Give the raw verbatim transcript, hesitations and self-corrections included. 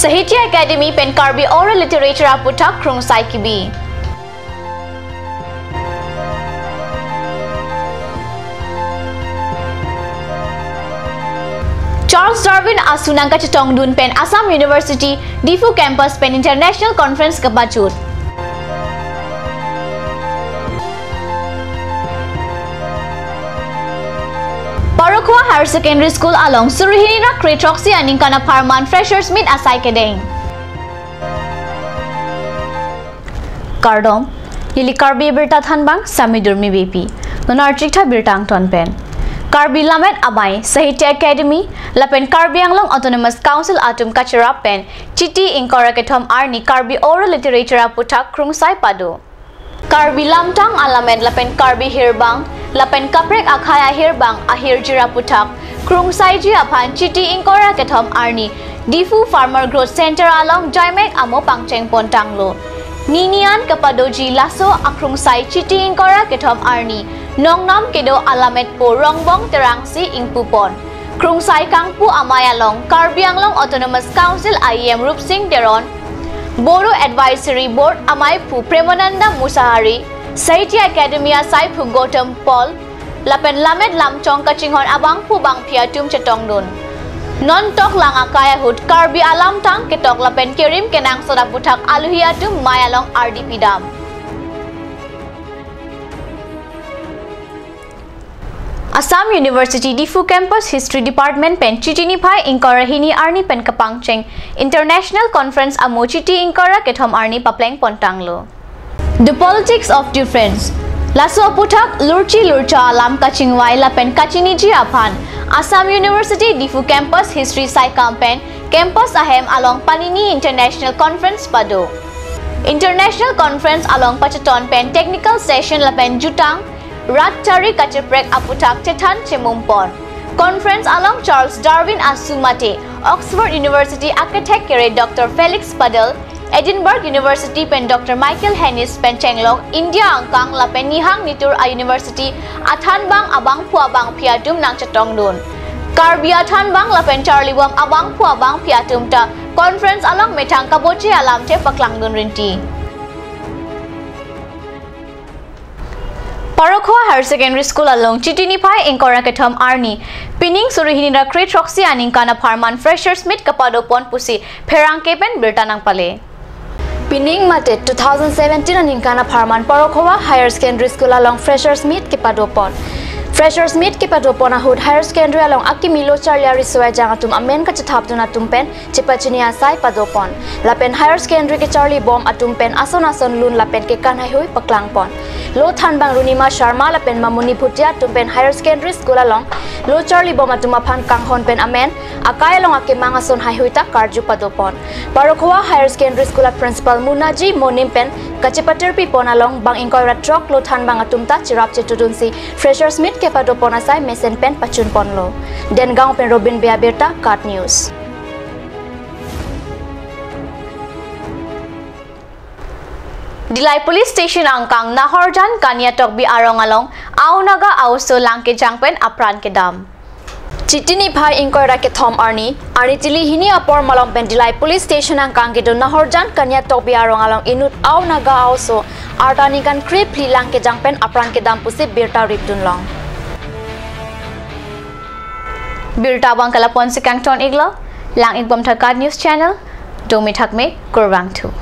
Sahitya Academy pen Karbi Oral Literature aputhak krungsai kebi. Charles Darwin asu nangkachetongdun pen Assam University Diphu Campus pen International Conference kepajut. Parokhowa Higher Secondary School along suri hini ra kre throksi aningkan apharman Freshers Meet asai kedeng. Kardom, neli Karbi Abirta thanbang Sami Durmi Beypi. Non archik tha birta angton pen. Karbi Lammet Amei, Sahitya Academy lapen Karbi Anglong Autonomous Council atum kacherap pen Chiti ingkoi ra kethom arni Karbi Oral Literature aputhak krungsai pado. Karbi lamtang alammet lapen Karbi hirbang lapen kaprek akhei ahirbang ahirjir aputhak krungsaiji aphan Chiti ingkoi ra kethom arni Diphu Farmer Growth Center along jaimek amo pangcheng pontanglo. Nini an kepadoji laso akrungsai Chiti ingkoi ra kethom arni Nongnam kedo alammetpo Rongbong Terangsi ingpupon. Krungsai kangpu amei along Karbi Anglong Autonomous Council I E M Rupsing Teron, Bodo Advisory Board ameiphu Premananda Musahari, Sahitya Academy asaiphu Gautam Paul, lapen lammet lamchong kachinghon abangphu bangphi atum chetongdun. Non toklang akai ahut Karbi alamtang ketok lapen kerim kenangsot aputhak aluhi atum mei along ardi pidam. Assam University Diphu Campus History Department pen Chiti niphai ingkoi ra hini arni pen kepangcheng International Conference amo Chiti ingkoi ra kethom arni papleng pontanglo. The Politics of Difference. Laso aputhak lurchi lurcha alam kachingvai lapen kachiniji aphan Assam University Diphu Campus History saikam pen campus ahem along panini International Conference pado. International Conference along pacheton pen technical session lapen jutang rat chari kacheprek aputhak chethan chemumpon. Conference along Charles Darwin asu mate Oxford University akethek kere Doctor Felix Padel, Edinburgh University pen Doctor Michael Hennies pen chenglok India angkang lapen nihang nitur a university athanbang abangphu abangphi atum nangchetongdun. Karbi athanbang lapen charlibom abangphu abangphi atum ta conference along methang kaboche alamthe paklangdun rinti. Parokhowa Higher Secondary School along Chiti niphai ingkoi ra kethom arni pining suri hini ra kre throksi aningkan apharman Freshers Meet kepadopon pusi pherangke pen birta nangpale. Pining mate two thousand seventeen aningkan apharman Parokhowa Higher Secondary School along Freshers Meet kepadopon. Freshers Meet kepadopon ahut Higher Secondary along akimi lo charli ariso ajang atum amen kachethapdun atum pen chepachini asai padopon. Lapen Higher Secondary kecharlibom atum pen ason ason lun lapen kekan haihui paklangpon. Lo thanbang Runima Sharma lapen Mamuni Bhutia atum pen Higher Secondary School along lo charlibom atum aphan kanghon pen amen akai along akemang ason haihui ta karju padopon. Parokhowa Higher Secondary School a Principal Munaji Monim pen kachepatirpipon along bang ingkoi ra throk lo thanbang atum ta cherap chetudunsi Freshers Meet kepadopon asai mesen pen pachunponlo. Dengaon pen Robin Bey abirta, KAT News. Dillai Police Station angkang Nahorjan Kaniatokbi arong along Ao Naga Aoso lang kejang pen apran kedam. Chiti niphai ingkoi ra kethom arni, arni tili hini apor malom pen Dillai Police Station angkang kedo Nahorjan Kaniatokbi arong along inut Ao Naga Aoso arta aningkan krephli lang kejang pen apran kedam pusi birta ripdunlong. Birta abang ke lapu-an si kangton-iklo, lang-ikbom tha KAT News Channel, domi thakme, kurvangthu.